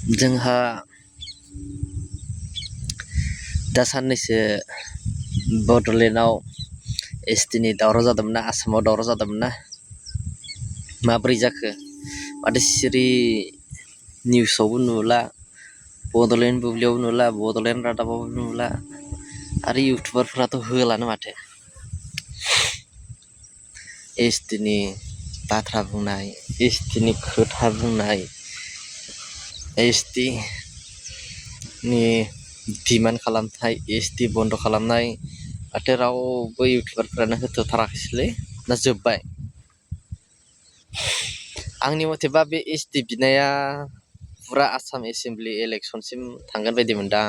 जोंहा दा साननैसो बड'लेण्डआव एसटिनि दावराव जादोंमोन ना, आसामाव दावराव जादोंमोन ना, माब्रै जाखो? माथो सिरि निउसावबो नुला, बड'लेण्ड बुब्लियावबो नुला, बड'लेण्ड रादाबावबो नुला, आरो इउटुबारफोराथ' होलानो माथो। एसटिनि बाथ्रा बुंनाय, एसटिनि खोथा बुंनाय, एसटिनि डिमान्ड खालामनाय, एसटि बन्द' खालामनाय, माथो रावबो इउटुबारफ्रानो होथ'थाराखैसैलै ना जोब्बाय? आंनि मथेबा बे एसटि बिनाया फुरा आसाम एसेमब्लि इलेक्सनसिम थांगोन बायदि मोनदां।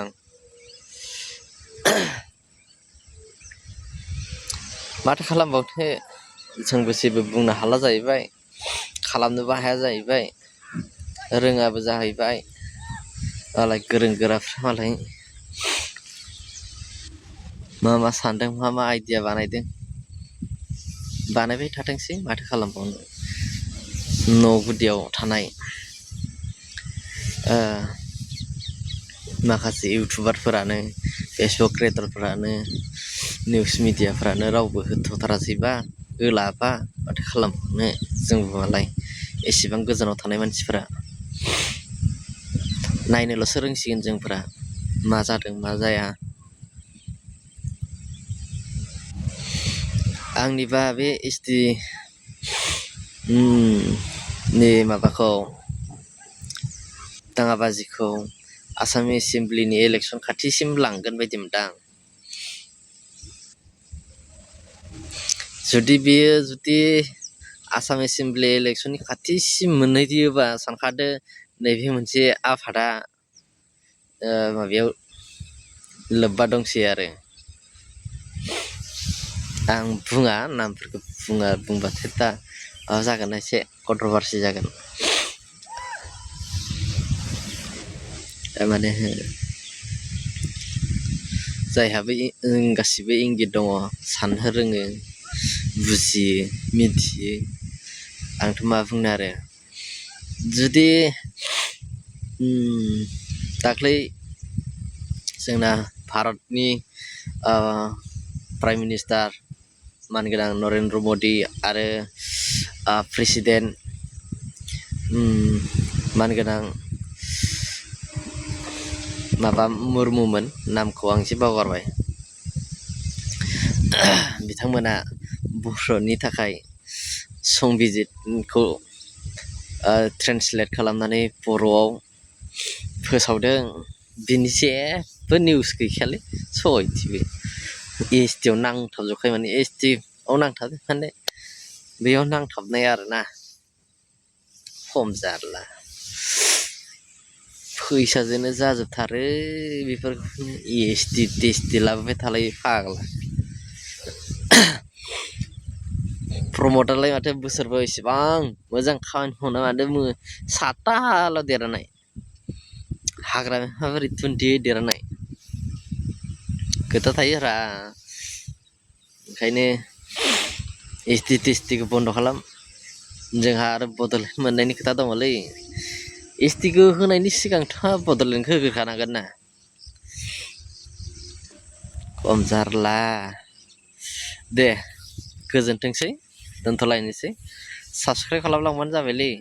माथो खालामबावनो, जोंबो जेबो बुंनो हाला जाहैबाय, खालामनोबो हाया जाहैबाय, रोङाबो जाहैबाय। मालाय गोरों गोराफ्रा मालाय मा सानदों, मा आइडिया बानायदों, बानायबाय थाथोंसै, माथो खालामबावनो। न' गुदियाव थानाय माखासे इउटुबारफोरानो, फेसबुक क्रियेटरफोरानो, निउस मिडियाफ्रानो रावबो होथ'थारासैबा, होलाबा माथो खालामबावनो जोंबो मालाय एसेबां गोजानाव थानाय मानसिफोरा। नायनोल'सो रोंसिगोन जोंफोरा, मा जादों मा जाया। आंनिबा बे एसटि नि माबाखौ, दाङाबाजिखौ आसाम एसेमब्लिनि इलेक्सन खाथिसिम लांगोन बायदि मोनदां। जुदि आसाम एसेमब्लि इलेक्सननि खाथिसिम मोनहैयोबा, सानखादो नैबे मोनसे आफादा माबायाव लोब्बा दंसै आरो। आं बुङा, नामफोरखौ बुंबाथाय दा माबा जागोन, एसे कन्ट्रभारसि जागोन। थारमाने जायहाबो गासिबो इंगित दङ, साननो रोङो, बुजियो, मिथियो, आंथ' मा बुंनो आरो। जुदि दाख्लै जोंना भारतनि प्राइम मिनिस्टार मानगोनां नरेन्द्र मदि आरो प्रेसिडेन्ट मानगोनां माबा मुर्मुमोन, नामखौ आं एसे बावगारबाय, बिथांमोना बर'नि थाखाय संबिजितखौ ट्रेन्सलेट खालामनानै बर'आव फोसावदों। बिनि जेबो निउस गैखायालै, सयथिबो एसटिआव नांथाबजोबखायो, माने एसटिआव नांथाबजोब माने बेयाव नांथाबनाय आरोना, खम जारला। फैसाजोंनो जाजोबथारो बेफोरखौ, एसटि टेसटि लाबोबाय थालायो फाग्ला। प्रमदालाय माथो बोसोरबो इसेबां मोजां खामानि मावना माथो साताल' देरहानाय, हाग्रामा माबोरै थुन्थि देरहानाय खोथा थायोरा। ओंखायनो एसटि टेसटिखौ बन्द' खालाम। जोंहा आरो बड'लेण्ड मोननायनि खोथा दङलै। एसटिखौ होनायनि सिगांथ' बड'लेण्डखौ होग्रोखानांगोन ना। खम जारला। दे गोजोनथोंसै, दोनथ'लायनोसै, साबसक्राइब खालामलांबानो जाबायलै।